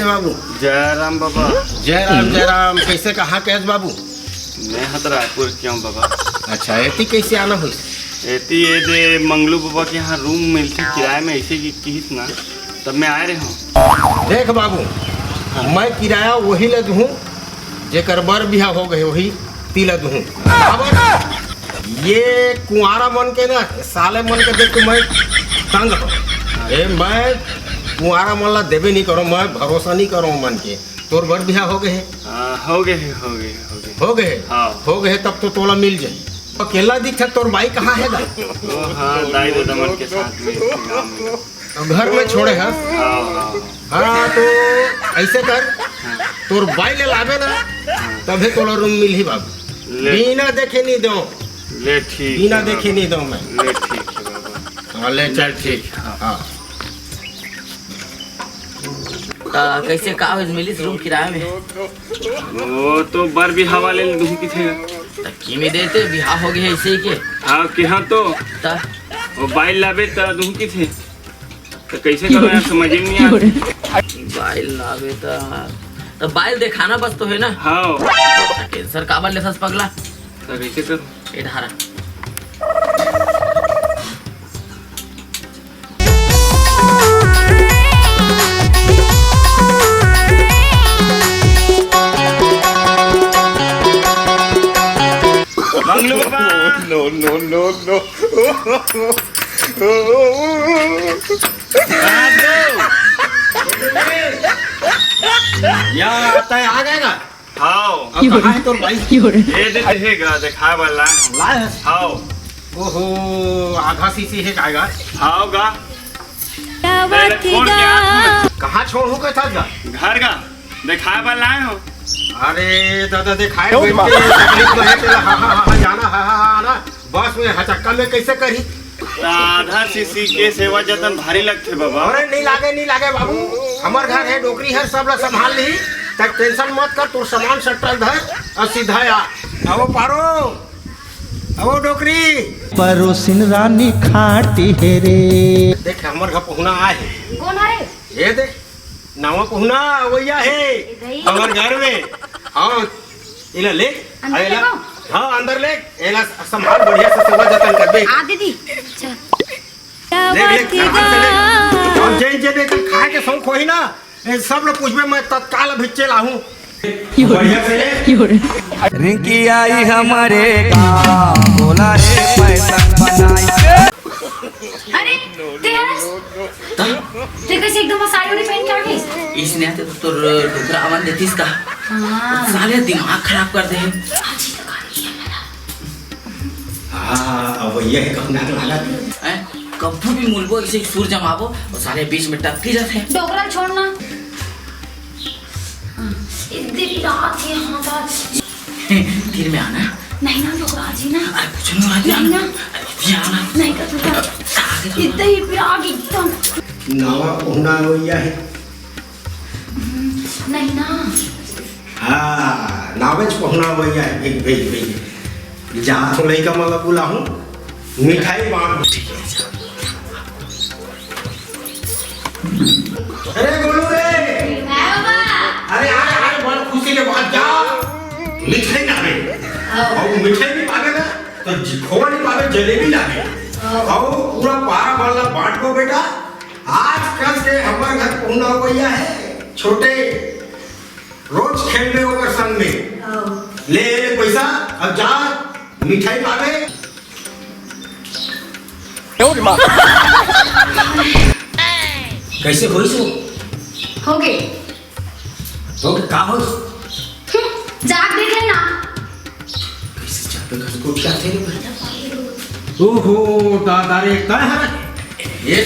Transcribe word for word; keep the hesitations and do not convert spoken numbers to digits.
बाबू। जय राम बाबा। जय राम, जय राम। कैसे, कहाँ के हस बाबू? मैं ह त रायपुर के हूँ बाबा। अच्छा, एती कैसे आना हुई? एती ये दे मंगलू बाबा के यहाँ रूम मिलथे किराए में, ऐसे कि किहिस ना, तब मैं आए रहे हूँ। देख बाबू, मैं किराया वही ला दूँ जेकर बर बिहा हो गए, वही तिला दूँ। काबर? ये कुंवारा मन के ना, साले मन के देख के मैं तंग हूँ। ए, मैं कुंवारा मन ला देबे नहीं करूँ, मैं भरोसा नहीं करूँ मन के। तोर बर बिहा हो गए हे? हाँ, हो गए हे, हो गए हे, हो गए हे। हो गए हे? हाँ। हो गए हे, तब तो तोला मिल जाए। अकेला दिखत, तोर बाई कहाँ हे गा? ओ हाँ, दाई ददा मन के साथ में गाँव में। अब घर में छोड़े हस? हाँ, हाँ। हाँ, तो ऐसे कर, हाँ। तोर बाई ले लाबे ना, हाँ। तभे तोला रूम मिलही बाबू। ले। बिना देखे नहीं दो। ले, ठीक बिना है देखे बाबा। नहीं दो मैं। ले, ठीक है बाबा। हाँ, ले चल, ठीक। हाँ। हाँ। त कैसे का होइस, मिलिस रूम किराया में? वो तो बर बिहा वाले ल दूँ किथे। त किमे देते, बिहा हो गए ऐसे ही के। हाँ, के हाँ तो। त वो बाई ल लाबे त दूँ किथे। त कैसे करो यार, समझ में नहीं आते। बाई ल लाबे त, त बाई ल देखाना बस तो है ना। हाँ। त टेंशन काबर लेथस पगला? त कैसे करो? ए धारा। मंगलू बाबा। No, no, no, no। या, तैं आ गए ना? हाव। अब कहाँ है तोर बाई? ये दे, देहे गा, देखाए बर लाए हूँ। लाए हस? हाव। ओहो, आधा शीशी हे काय गा? हाव गा। पहले छोड़ के आ। कहाँ छोड़हूँ कथस गा? घर गा, देखाए बर लाए हूँ। अरे दादा, देखाए क्यों बैठ के तकलीफ में है तेला, हाँ, हाँ, हाँ, हाँ, जाना, हाँ, हाँ, हाँ, ना। बस में हचक्का में कैसे करी? आधा शीशी के सेवा जतन भारी लगथे बाबा। अरे नहीं लागे, नहीं लागे बाबू, हमर घर है, डोकरी है, सब ला संभाल ली। तब टेंशन मत कर, तोर सामान सट्टा धर और सीधा आ। अब पारो, अब डोकरी। परोसिन रानी खाटी हे रे। देख, हमर घर पहुना आए हे। कौन आए? ये देख, नवा पहुना वैया हे। ए दई। हमर घर में। हाँ, एला ले। अंदर एला, ले जाओ। हाँ, अंदर ले। एला संभाल, बढ़िया से सेवा जतन करबे। हाँ, दीदी। अच्छा। ले, ले, हाथ से ले। और जेन, जेन एकर खाए के शौक होही ना, ये सब लोग पूछबे, मैं तत्काल अभी चल आहूँ। बढ़िया से ले। रिंकी आई हमारे गाँव, बोला रे फैशन बनाई के। अरे, तेरा ते कैसे एकदम साड़ी वाड़ी पहन के आ गई? इसने आते तो तोर डोकरा आवन देतीस का। हाँ। साले दिमाग खराब कर दे। आज ही तो खानी है मेरा। हाँ, अब ये है, कब नाक लगा दी। हैं? कब्बू भी मुलबो इसे सुर जमाबो और साले बीच में टपकी जाते हैं। डोकरा छोड़ना। हाँ, इतनी रात है, हाँ, था। तीर में आना। नहीं ना, डोकरा जी ना। अरे, कुछ नहीं, आज नहीं आना। ना। अरे, ये आना। नहीं कर सकता। आगे तो इतना ही फिर आगे एकदम। नवा पहुना वैया है। हम्म, नहीं ना। हाँ, नावेच पहुना वैया है। भेज, भेज, भेज। जा तो लइका मन ला बुलाहूँ, मिठाई बांट। ठीक है, जा। अरे गोलू रे, मैं बाबा। अरे, अरे, अरे, बड़ खुशी के बात जा। मिठाई लाबे। हाँ। अउ मिठाई नहीं पाबे ना, तो जी-, खोवा नहीं पाबे, जलेबी लाबे। हाँ। अउ पूरा पारा वाला बांटबो बेटा। आज कस के हमर घर पहुना वैया है, छोटे रोज खेलबे ओकर संग में। हाँ। ले, ले पैसा, अब जा, मिठाई पाबे। कैसे होइस वो? हो गए। हो गए, का होइस? हम्म, जाग देख लेना। कैसे जाग के घर को क्या थे रे भाई? ओहो, दादा रे, का है? ये